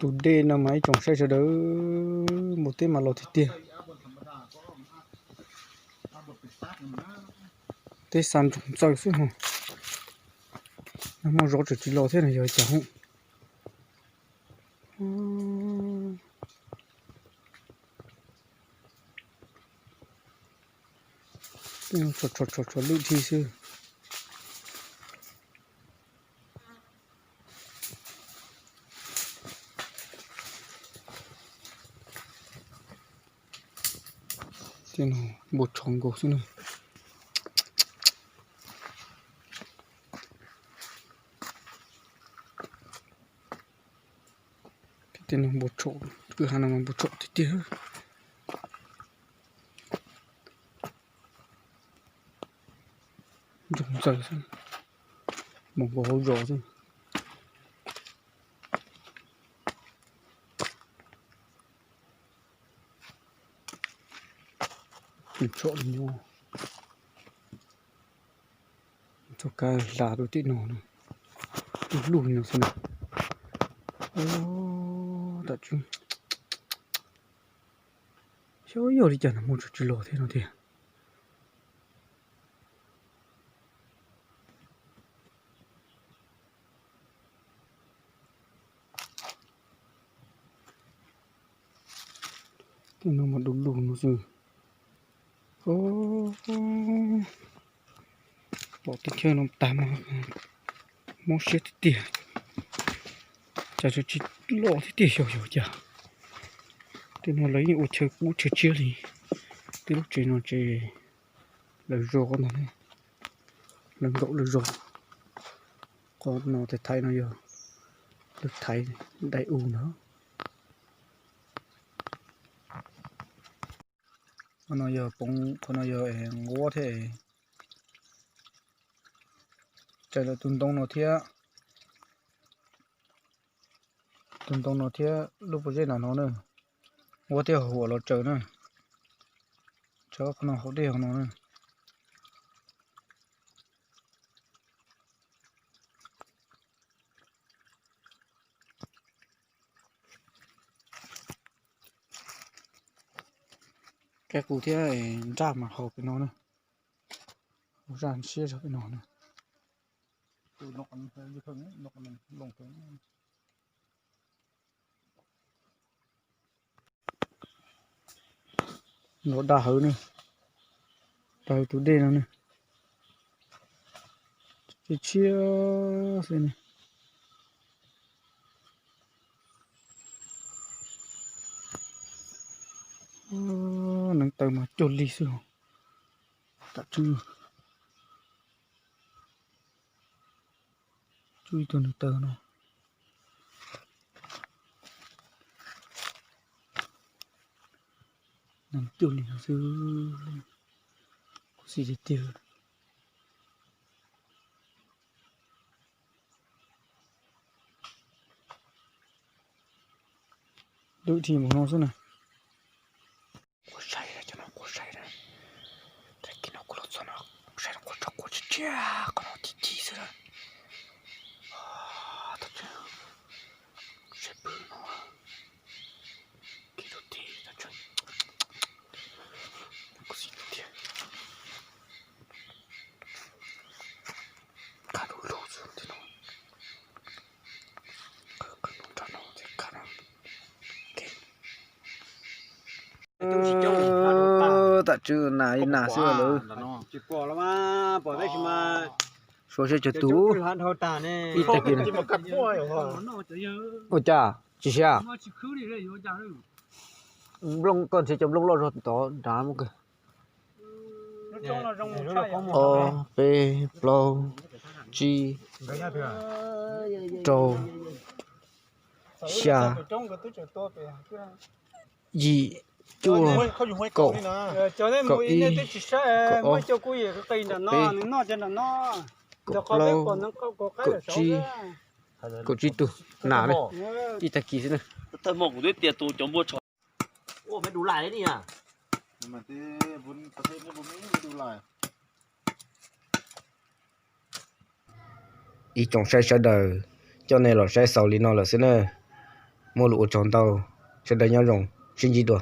Tus dej no mas ib tsoom saib sawv daws, npua teb mas los tiag tiag. Teb xa ntsoog ntxaws xwb ho. Nag hmo zov tseem tsis los thiab no yog cas hob. Tso tso tso lwj dhi xwb. Tej no npua tshov nkaus xwb na. Tej no npua tshov, kwj ha no mas npua tshov tiag tiag. Ntsoog ntxaws xwb, mus nkaus hauv zos xwb. Tshov li nyob, txoj kab hla rau tim no na, ib lub li no xwb na. Tam tseeb, xyov yog li cas nag hmo tseem tsis los thiab no tiag. Tej no mas du lug no xwb. Pom tej chaw no tas mas mob siab tiag tiag. Cas tsis loj thiab tiag, xyov yog cas. Tej no lawv yeej ua chaw qub chaw tshiab li. Tej lub tsev no ces lawv zos qhov ntag, lawv nkaum lawv zos. Qhov no thaiv thaiv no yog lawv thaiv dai u ntag. Qhov no yog poov, qhov no yog nquab thiab. Tsaws lawm tus ntoo no thiab, tus ntoo no thiab lub pob zeb nram no na. Nquab thiaj huam los tsaws na. Tsaws qhov no hauv dej hauv no na. Kaij qus thiab nraj mas haus pem no na. Zaj siab zog pem no na. Los dag hawv ne, dag hawv tus dej no ne. Tshiab tshiab xwb ne. Neev taw mas cuag li xwb. Tam tswb, tswb ib tug neev taw no. Neev cuag li no xwb. Khuv xim tiag tiag. Lub dhim mus no xwb na. Quav sai, cov no quav sai na. Tag kis no kuv los txog no, sai no quav tso quav tshiab tshiab, qhov no ci ci xwb na. Tag tseeb, sai pwg no. Kis tus tid tag tseeb. Khuv xim tiag tiag. Qab lug lug xwb no. Qab lug nrag no thiab qab no. Tam tswb nas ib nas xwb lawm. Suav siab cov tus ib tag kis na. Ua cas tsis siab? Nplooj, koj nrhiav cov nplooj loj zog tod nrad muab kawg. Ob, peb, plaub, tsib, rau, xya, yim, cuaj, kaum, kaum ib, kaum ob, kaum plaub, kaum tsib, kaum tsib tug nas ne. Ib tag kis xwb na. Ib tsoom saib sawv daws, coj nej los saib xaus li no lawm xwb na. Muaj lus ua tsaug ntau, sawv daws nyob zoo, sib ntsib dua.